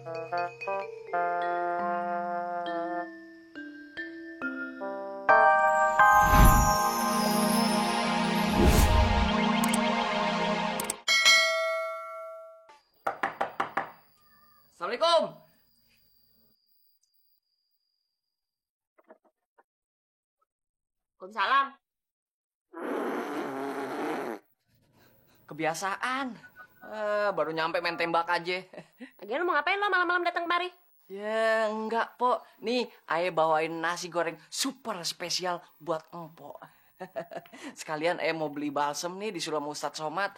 Assalamualaikum. Waalaikumsalam. Kebiasaan. Baru nyampe main tembak aja. Lagian lu mau ngapain lo malam-malam datang kemari? Ya enggak, Pok. Nih, Aye bawain nasi goreng super spesial buat Empok. Sekalian Aye mau beli balsem nih disuruh sama Ustadz Somad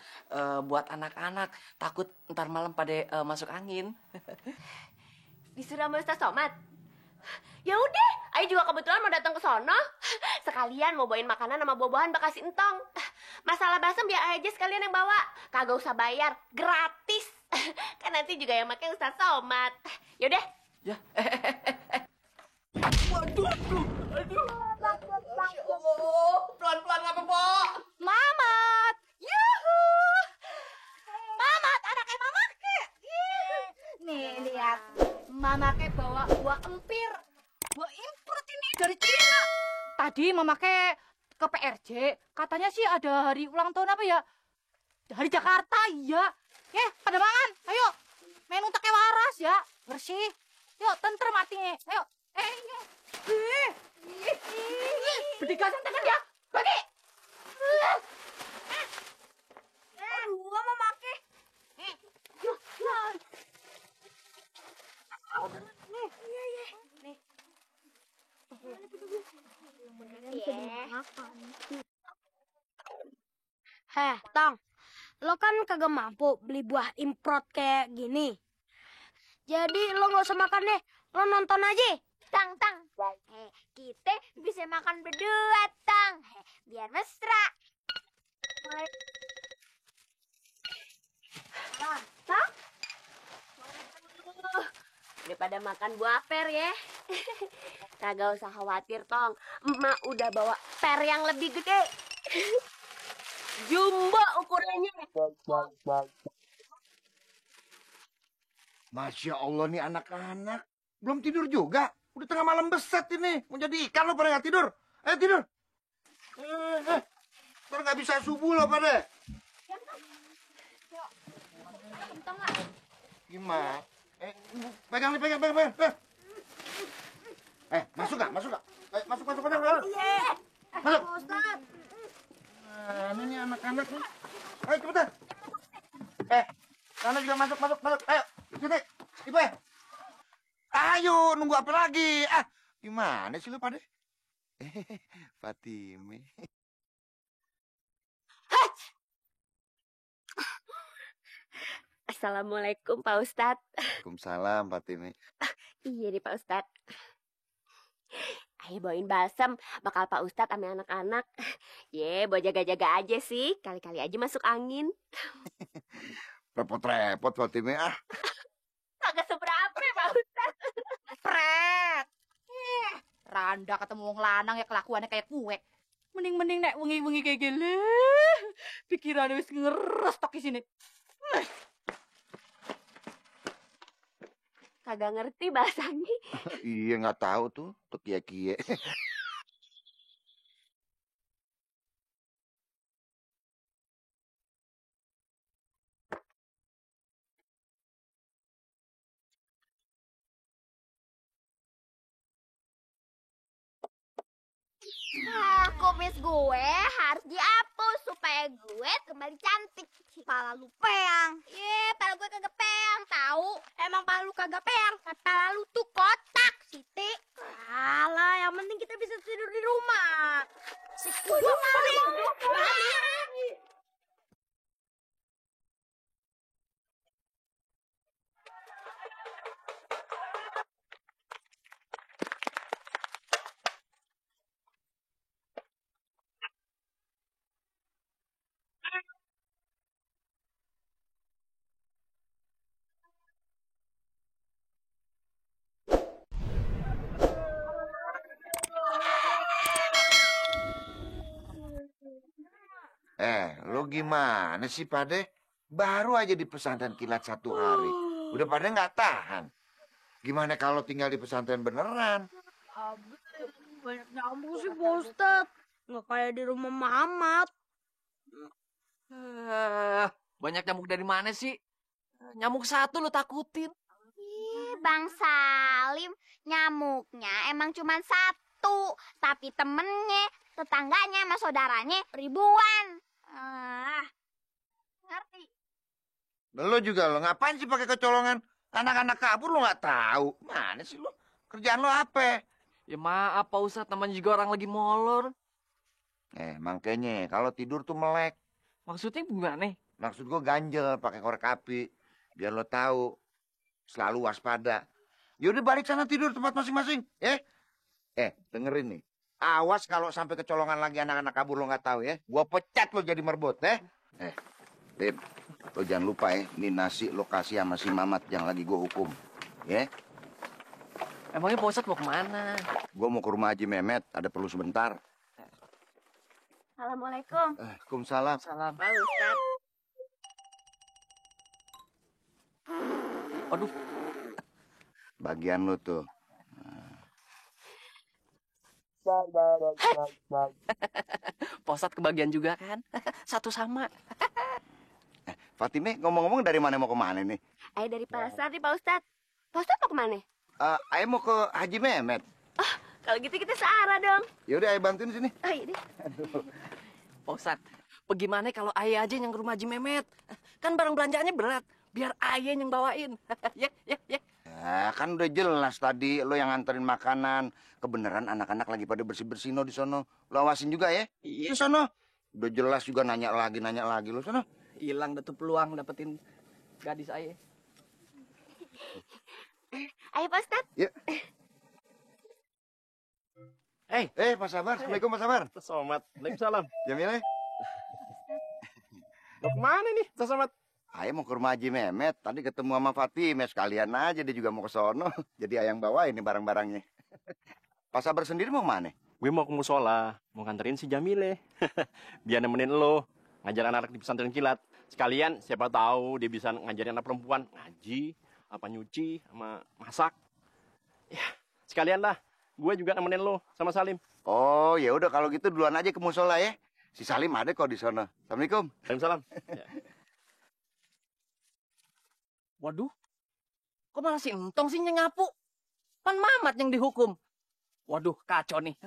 buat anak-anak. Takut ntar malam pada masuk angin. Disuruh sama Ustaz Somad. Ya udah, Ayo juga kebetulan mau datang ke sono. Sekalian mau bawain makanan sama buah-buahan bekas entong. Masalah balsem biar aja sekalian yang bawa. Kagak usah bayar, gratis. Kan nanti juga yang pakai Ustaz Somad. Yaudah. Ya. Waduh, aduh. Masya Allah. Pelan-pelan ngapa, Pok? Mamat. Yuhu. Mamat, anaknya Mama ke. Nih, lihat. Mama ke bawa buah empir. Buah import ini dari Cina. Tadi Mama ke PRJ. Katanya sih ada hari ulang tahun apa ya? Hari Jakarta, iya. Pada mangan. Ayo. Main untaknya waras ya. Bersih. Yuk, tentrem hatinya. Ayo. Berdikasan tangan ya. Bagi. Aduh, Mama ke. Yuk. Heh, Tong, lo kan kagak mampu beli buah import kayak gini. Jadi lo nggak usah makan deh, lo nonton aja. Tang, kita bisa makan berdua, Tang. Biar mesra. Tang? Daripada makan buah per ya. Kagak usah khawatir, Tong. Emak udah bawa per yang lebih gede. Jumbo ukurannya. Masya Allah nih anak-anak. Belum tidur juga. Udah tengah malam beset ini. Mau jadi ikan lo pada nggak tidur. Ayo tidur. Ntar nggak bisa subuh lo pada. Gimana? Pegang nih, pegang. Masuk nggak? Masuk. Masuk. Masuk. Ustaz. Nah, ini anak-anak nih. Ayo cepetan. Nana juga masuk. Ayo, sini. Ibu ya. Ayo, nunggu apa lagi? Gimana sih lu pada? Fatime. Assalamualaikum, Pak Ustadz. Waalaikumsalam, Fatime. Iya nih, Pak Ustadz. Ayo bawain balsem, bakal Pak Ustadz sama anak-anak. Buat jaga-jaga aja sih. Kali-kali aja masuk angin. Repot-repot, Fatime. Kagak seberapa, Pak Ustadz. Pret. Randa ketemu wong lanang ya kelakuannya kayak kue. Mending nek wengi-wengi kayak gini. Pikirannya wis ngeres tok di sini. Kagak ngerti bahasanya. Iya, nggak tahu tuh kia-kia. Kumis gue harus dihapus supaya gue kembali cantik. Pala lu peang. Pala gue kagak peang, tahu? Emang pala lu kagak peang, pala lu tuh kotak, Siti. Alah, yang penting kita bisa tidur di rumah. Lo gimana sih, Pade? Baru aja di pesantren kilat 1 hari. Udah pada nggak tahan. Gimana kalau tinggal di pesantren beneran? Banyak nyamuk sih, Pak Ustadz. Nggak kayak di rumah Muhammad. Banyak nyamuk dari mana sih? Nyamuk satu lo takutin. Ih, Bang Salim, nyamuknya emang cuma satu. Tapi temennya, tetangganya, sama saudaranya ribuan. Ngerti? Lo juga lo ngapain sih pakai kecolongan? Anak-anak kabur lo nggak tahu. Mana sih lo? Kerjaan lo apa? Ya maaf Pak Ustadz, namanya juga orang lagi molor. Makanya kalau tidur tuh melek. Maksudnya gimana? Maksud gue ganjel pakai korek api. Biar lo tahu. Selalu waspada. Yaudah balik sana tidur tempat masing-masing. Dengerin nih. Awas kalau sampai kecolongan lagi anak-anak kabur lo nggak tahu ya. Gua pecat lo jadi merbot Tim, lo jangan lupa ya. Ini nasi lo kasih sama si Mamat yang lagi gue hukum. Ya. Emangnya Pak Ustadz mau kemana? Gue mau ke rumah Haji Mehmet. Ada perlu sebentar. Assalamualaikum. Waalaikumsalam. Salam. Pak Ustadz. Waduh, Bagian lo tuh. Pak Ustadz kebagian juga kan? Satu sama. Fatime, ngomong-ngomong dari mana mau ke mana nih? Ayo dari pasar nih Pak Ustadz. Pak Ustadz mau kemana? Ayo mau ke Haji Mehmet. Kalau gitu kita searah dong. Yaudah, ayo bantuin sini. Oh iya deh. Pak Ustadz, bagaimana kalau ayah aja yang ke rumah Haji Mehmet? Kan barang belanjaannya berat. Biar ayah yang bawain. Ya. Ya, kan udah jelas tadi lo yang nganterin makanan. Kebenaran anak-anak lagi pada bersih-bersih no di sono. Lo awasin juga ya. Di sono. Udah jelas juga nanya lagi lo sono. Hilang dah tuh peluang dapetin gadis ayah. Ayo Pak Ustadz. Ya. Pak Sabar. Assalamualaikum Pak Sabar. Somat, waalaikumsalam. Jamile. Lo kemana nih, Somat? Ayo mau ke rumah Haji Mehmet. Tadi ketemu sama Fatime. Sekalian aja dia juga mau ke sono. Jadi ayang bawa ini barang-barangnya. Pak Sabar sendiri mau kemana? Gue mau ke musola, mau nganterin si Jamile. Biar nemenin lo ngajar anak-anak di pesantren kilat. Sekalian siapa tahu dia bisa ngajarin anak perempuan ngaji, apa nyuci, sama masak. Ya, sekalian lah. Gue juga nemenin lo sama Salim. Oh, ya udah kalau gitu duluan aja ke musola ya. Si Salim ada kok di sono. Assalamualaikum. Waalaikumsalam. Ya. Waduh, kok malah si Entong sih yang nyapu? Kan Mamat yang dihukum. Waduh, kacau nih.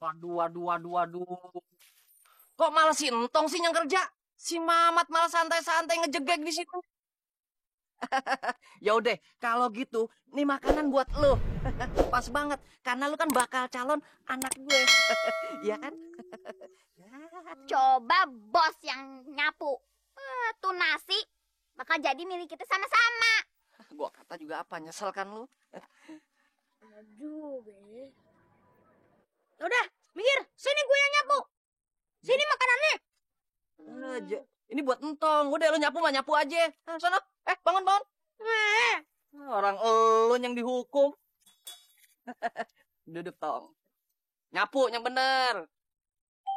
Waduh. Kok malah si Entong sih yang kerja? Si Mamat malah santai-santai ngejegek di situ. Ya udah, kalau gitu, nih makanan buat lo. Pas banget, karena lo kan bakal calon anak gue. Iya kan? Coba bos yang nyapu. Tuh nasi bakal jadi milik kita sama-sama. Gua kata juga apa, nyesel kan lo? Aduh, udah, minggir. Sini gue yang nyapu. Sini makanannya. Ini buat Entong, udah lo nyapu mah nyapu aja. Sono, bangun. Orang lo yang dihukum. Duduk Tong. Nyapu yang bener.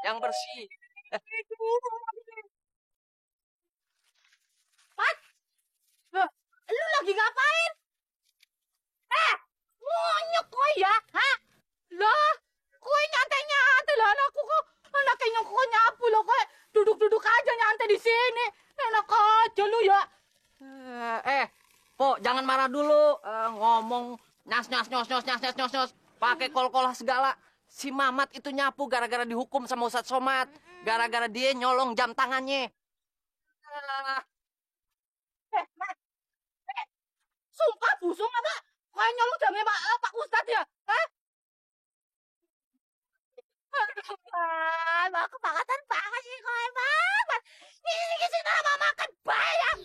Yang bersih. Lu lagi ngapain? Monyok kok ya? Hah? Lah, kok nyantai-nyantai lah anakku kok. Anaknya kok nyapu loh kok. Duduk-duduk aja nyantai di sini. Enak aja lu ya. Po, jangan marah dulu. Ngomong nyos. Pakai kol-kolah segala. Si Mamat itu nyapu gara-gara dihukum sama Ustadz Somad. Gara-gara dia nyolong jam tangannya. Sumpah busung apa? Kayak nyolong jamnya Pak Ustadz ya? Hah? Aduh, kebangatan banget sih kau banget. Ini sih nama makan bayang.